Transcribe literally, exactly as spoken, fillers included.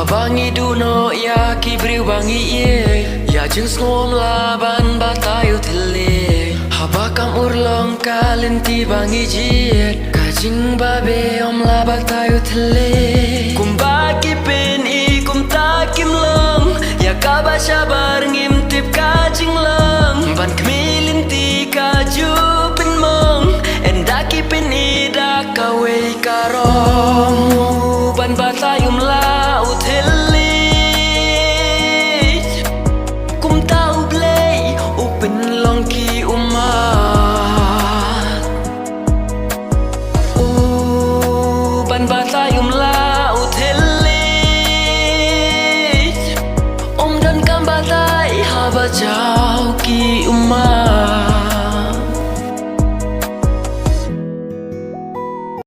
Haba ngi duh noh ïa ki briew ba ngi ïeit, ïa jingsngewlem lah ban batai u thylliej. Haba kam urlong ka lynti ba ngi jied, ka jingbabe ym lah batai u thylliej. Kumba ki pyni kumta kim long, ïa kaba shabar